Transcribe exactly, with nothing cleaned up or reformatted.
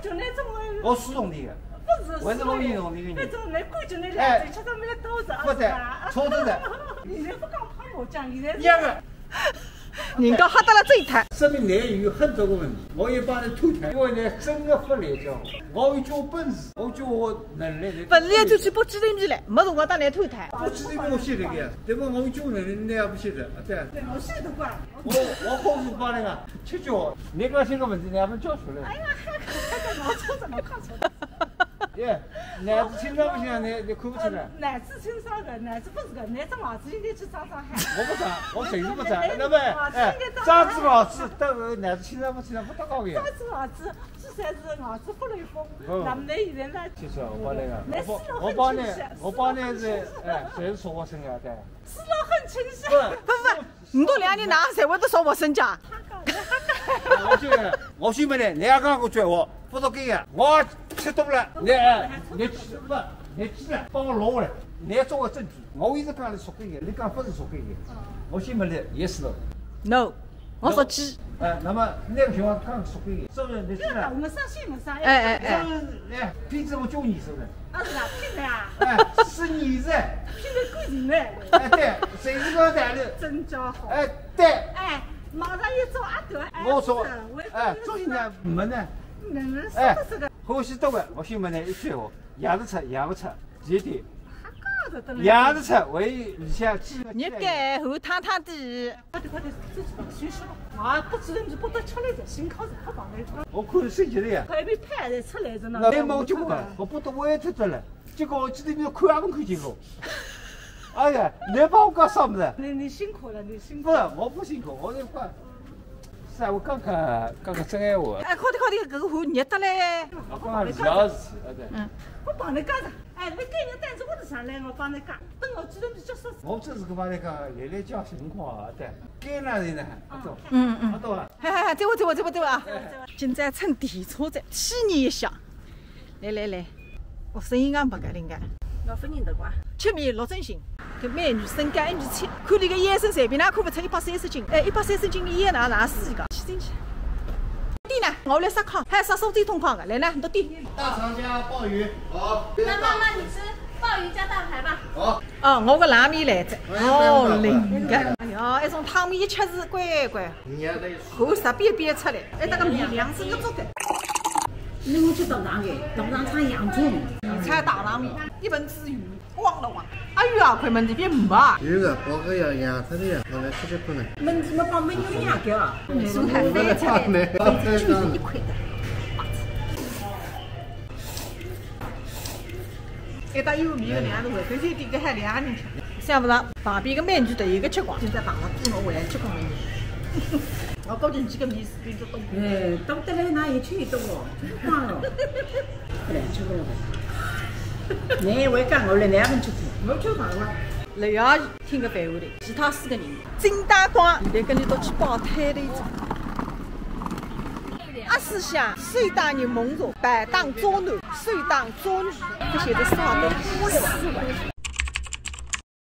就那种我是兄弟个，不是，我是我有兄弟个人。那种那感觉那两只吃得没得多少，勿对，是吧？错得了。现在勿讲拍麻将，现在是一样个。人家吓得了最惨。说明侬有很多个问题，我也帮侬推脱，因为侬真个勿了解我，我有交本事，我交我能力，本来就去剥鸡头皮来，没辰光搭侬推脱。剥鸡头皮我晓得个呀，对吧？我有交能力，侬也勿晓得，啊，对。对，我晓得个。 我，我好是帮那个吃酒，你个这个问题你还没叫出来。哎呀，这个毛抽怎么看出来？耶，脑子清爽不清爽，你，你看不出来。呃，脑子清爽的，脑子不是个，拿只牙齿应该去长长海。我不长，我谁是不长？那么，哎，长只牙齿，到时候脑子清爽不清爽不得搞个呀。长只牙齿，这才是牙齿不漏风，嗯。那么现在呢？其实我帮那个，我帮，我帮那，我帮那是，哎，谁是说我生涯的？ 是了，很清醒。不，不，不，侬两人哪能侪会得说我身价？我就，我就问侬，侬也讲过句话，勿说搿个，我吃多了，侬，侬吃，勿，侬吃了，帮我落下来，侬作为证据，我一直讲是说搿个，侬讲勿是说搿个，我先问侬，yes no？No。 我说鸡。哎，那么那个情况讲说可以，是不是？你是不是？我们上去，我们上去。哎，哎，哎。是不是？哎，平时我教你是不是？啊，是啊，平时啊。哎，是你噻。平时干什么？哎，对，谁是刚才的？真家伙。哎，对。哎，马上要做阿短。哎，我说，是啊，我也哎，做人家门呢？门呢，哎，是不是个？欢喜多个，我先问侬一句话，养得出，养不出，几点？还搞得得了。养得出，我也像鸡。你该后趟趟的。 快点，快点，自己吧，休息吧。啊，不吃东西不得吃了，这心口是不忙的。我看是谁的呀？快点，派人出来着呢。那没结果，我不得我也吃着了。结果我记得你看也没看见过。哎呀，你把我搞啥么子？你，你辛苦了，你辛苦了。不，我不辛苦，我就快。是啊，我刚刚，刚刚真爱我。哎，快点，快点，搿个火热得嘞。我刚刚聊死，哎，对。嗯。我帮你干着。 哎，侬搿个单子我都上来，我帮侬讲，等我主动去接受。我只是个帮侬讲，来来讲情况啊，对，该哪里呢？啊，懂，嗯，嗯。啊，懂啊。嗨，嗨，嗨，再会，再会，再会，再会啊。哎。今朝乘电车子，体验一下。来，来，来，我声音也没个灵个。我勿认得哇。吃面六珍心，搿美女身高一米七，看伊个腰身，随便哪看勿出一百三十斤。哎，一百三十斤个腰哪哪四个？去进去。对呢，我来杀炕，还杀苏州通炕个，来呢，侬点。 大肠加鲍鱼。好。那妈妈，你吃鲍鱼加大排吧。好。哦，我个冷面来着。哎，不用了，哦，灵个。哎呀，一种汤面一吃是乖乖，你也得喝啥别别出来，哎，那个面量是个足够。那我去大肠个，大肠穿洋葱。你吃大肠面，一盆子鱼。 忘了忘。哎呀，快门里边没啊。有个，包个要养它的呀，我来吃吃看呢。门里面放没有养个啊？送还没吃嘞，就是一块的。哎，他又没有粮的，我最近这个还粮呢。想不到旁边个美女都有个吃光，现在打了不能我也吃光美女。我高兴几个米是比较多。哎，多得来哪有吃得多哦，吃光了。 不然吃不了。你我也讲，我来两份吃吃。我吃啥了？来呀，听个范围的，其他四个人，金大光，现在跟你都去报摊的一种。阿四香，水打人梦中，白当作暖，水当作女，这些都少得死了。